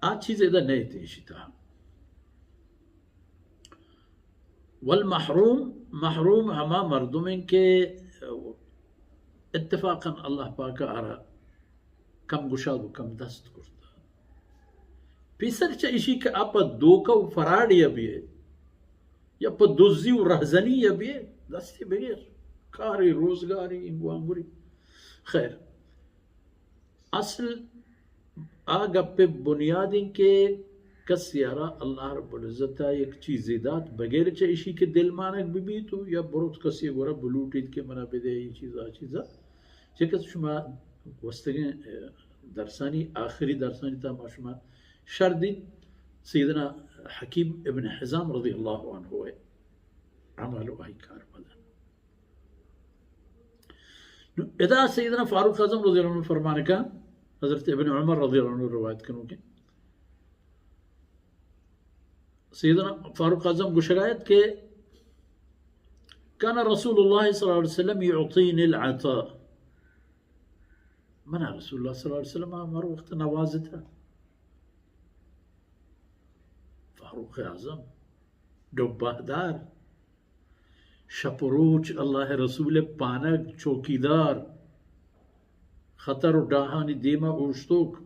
آ چیز ادا نہ ات ایشی تہا۔ والمحروم، محروم ہما مردم انت کہ اتفاقاً اللہ پاک آرا کم گشاد و کم دست کرتا۔ پیسر چہ ایشی کہ آ پہ دھوکہ و فراڈ یا بیئے یا پہ دزی و رہزنی یا بیئے، دستی بگیر، کاری روزگاری انگو انگوری۔ خیر، اصل آ گپ بنیاد انت کہ کسی آرا اللہ رب العزت ء یک چیزے دات بغیر چہ ایشی کہ دلمانگ بہ بیت و یا بروت کسی گورا بلوٹیت کہ منا بدے، اے چیز آ چیزا۔ چہ کہ شما گوستگیں، اه، درسانی، آخری درسانی تہا ما شما شر دیت سیدنا حکیم ابن حزام رضی اللہ عنہ ء اعمال و آئی کارمرد۔ نو ادا سیدنا فاروق اعظم رضی اللہ عنہ فرمان کن، حضرت ابن عمر رضی اللہ عنہ روایت کنوکیں، سیدنا فاروق اعظم گوشگایت کہ کان رسول اللہ صلی اللہ علیہ وسلم یعطینی العطاء، منا رسول اللہ صلی اللہ علیہ وسلم ہر وقت نوازتا۔ فاروق اعظم، ڈبہدار، شپ و روچ اللہ ء رسول ء پانگ، چوکیدار، خطر و ڈاہانی دیم ء اوشتوک۔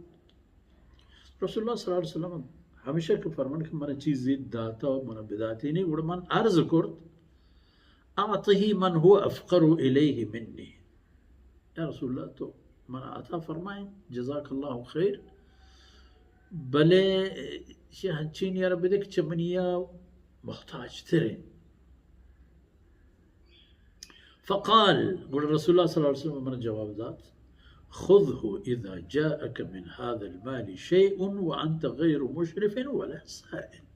رسول اللہ صلی اللہ علیہ وسلم ہمیشہ کہ فرمان کہ من چیزے داتا و من بداتینی، گڑا من عرض کرت، اعطه من هو افقر الیه منی۔ یا رسول اللہ، تو من عطا فرمائیں، جزاک اللہ خیر، بلے چہ ہنچین یارا بدے کہ چہ منیا محتاج تریں۔ فقال، گڑا رسول اللہ صلی اللہ علیہ وسلم من جواب دات، خذه اذا جاءك من هذا المال شيء وانت غير مشرف ولا سائل۔